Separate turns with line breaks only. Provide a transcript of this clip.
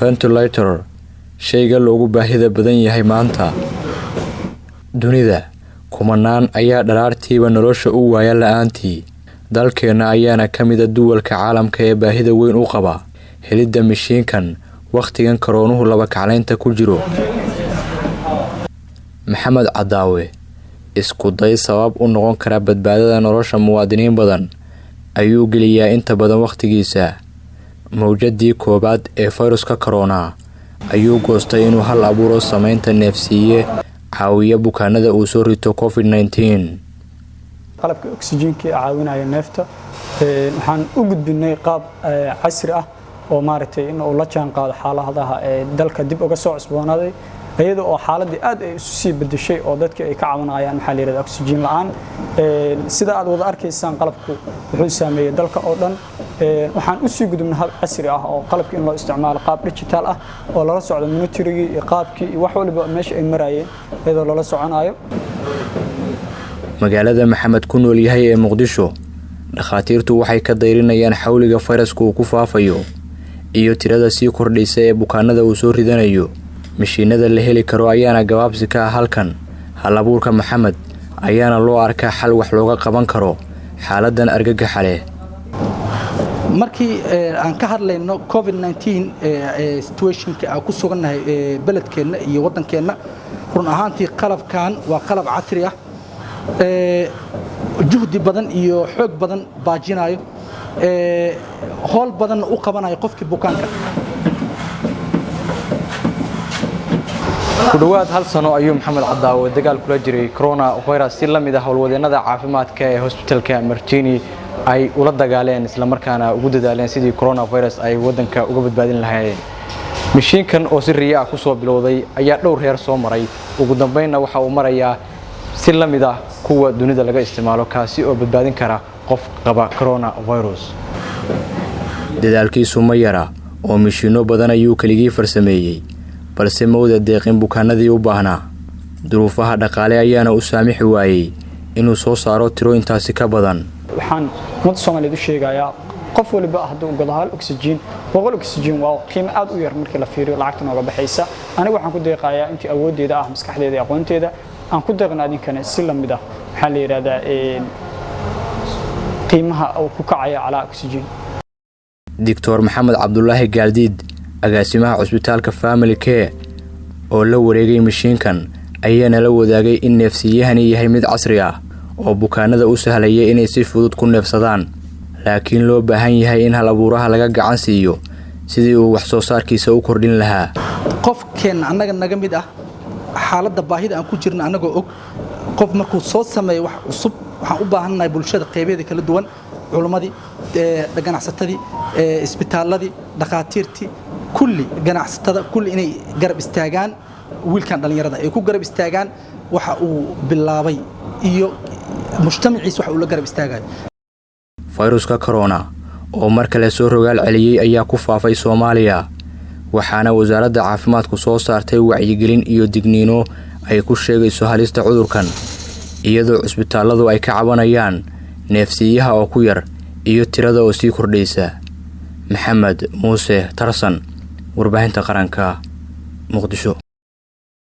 Ventilator, shayga loogu baahida badan yahay maanta dunida. Kumanaan ayaa dharaartiiba nolosha u waaya la-aantii. Dalkeenna ayaana ka mida duwalka caalamka ee baahida weyn u qaba helidda mishiinkan wakhtigan karoonuhu laba kaclaynta ku jiro. Maxamed Cadaawe isku day sabab u noqon kara badbaadada nolosha muwaadiniin badan ayuu geliyaa inta badan wakhtigiisa. Mawjadii koowaad ee fayruska korona ayuu goostay inuu hal abuuro sameynta neefsiiye caawiya bukaanada uu soo rito COVID-19.
Qalabka oksijiinka ee caawinaya neefta waxaan u gudbinay qaab casri ah oo maaragtay in uu la jaan qaado xaaladaha ee dalka dib uga soo cusboonaaday, iyada oo xaaladii aad ay isu sii bedeshay oo dadka ay ka cabanayaan, maxaa la yidhahdaa, oksijiin la'aan. Sida aad wada arkaysaan, qalabku wuxuu saameeyey dalka oo dhan. Waxaan u sii gudubnay hab casri ah oo qalabka in loo isticmaalo qaab digital ah oo lala socdo monitoringii iyo qaabkii iyo wax waliba meesha ay marayeen, iyadoo lala soconayo.
Magaalada Maxamed ku nool yahay ee Muqdisho, dhakhaatiirtu waxay ka dayrinayaan xawliga fayraska uu ku faafayo iyo tirada sii kordhaysa ee bukaanada uu soo ridanayo. Mishiinada la heli karo ayaana gabaabsi ka ah halkan. Hal abuurka Maxamed ayaana loo arkaa xal wax looga qaban karo xaaladan argagaxa leh.
Markii aan ka hadlayno COVID-19 situationka aan ku sugannahay beledkeenna iyo waddankeenna, run ahaantii qalabkan waa qalab casri ah, juhdi badan iyo xoog badan baajinayo, howl badanna u qabanayo qofkii bukaanka.
Ku dhowaad hal sano ayuu Maxamed Cadaawe dagaal kula jiray corona virus, si la mid ah howlwadeennada caafimaadka ee hosbitalka Martini ay ula dagaaleen, islamarkaana ugu dadaaleen sidii coronavirus ay waddanka uga badbaadin lahaayeen. Mishiinkan oo si riya ah kusoo bilowday ayaa dhowr heer soo maray, ugu dambeynna waxa uu marayaa si la mid ah kuwa dunida laga isticmaalo, kaasi oo badbaadin kara qof qaba coronavirus.
Dadaalkiisu ma yara oo mishiinno badan ayuu keligii farsameeyey, balse mawda deeqin bukaanadii u baahnaa. Duruufaha dhaqaale ayaana u saamixi waayey inuu soo saaro tiro intaasi ka badan.
Waxaan ummadda Soomaaliyeed u sheegayaa, qof waliba hadduu gado hal oksijiin, 100 oksijiin waa qiimo aad u yar markii la fiiriyo lacagta nooga baxaysa. Aniga waxaan ku deeqayaa intii awooddeeda ah, maskaxdeeda iyo aqoonteeda aan ku deeqna, adinkana si la mid ah, maxaa la yidhahdaa, qiimaha uu ku kacaya calaa oksijiin.
Doctor Maxamed Cabdulaahi Gaaldiid, agaasimaha cusbitaalka Family Care oo la wareegay mishiinkan, ayaana la wadaagay in neefsiiyahani yahay mid casri ah oo bukaanada u sahlaya inay si fudud ku neefsadaan, laakiin loo baahan yahay in hal abuuraha laga gacan siiyo sidii uu wax soo saarkiisa u kordhin lahaa.
Qofkeenna annaga naga mid ah, xaaladda baahida aan ku jirna annagoo og, qof markuu soo sameeyo wax cusub, waxaan u baahannahay bulshada qeybeeda kala duwan, culummadii, ganacsatadii, isbitaalladii, dhakhaatiirtii, kulli ganacsatada, kulli inay garab istaagaan wiilkan dhallinyarada, ay ku garab istaagaan waxa uu bilaabay iyo mujtamaciisa waxa uu la garab istaagayo.
Fayruska corona oo mar kale soo rogaal celiyey ayaa ku faafay Soomaaliya, waxaana wasaaradda caafimaadku soo saartay wacyigelin iyo digniino ay ku sheegayso halista cudurkan, iyadoo cusbitaalladu ay ka cabanayaan neefsiiyaha oo ku yar iyo tirada oo sii kordhaysa. Maxamed Muuse Tarsan, Warbaahinta Qaranka, Muqdisho.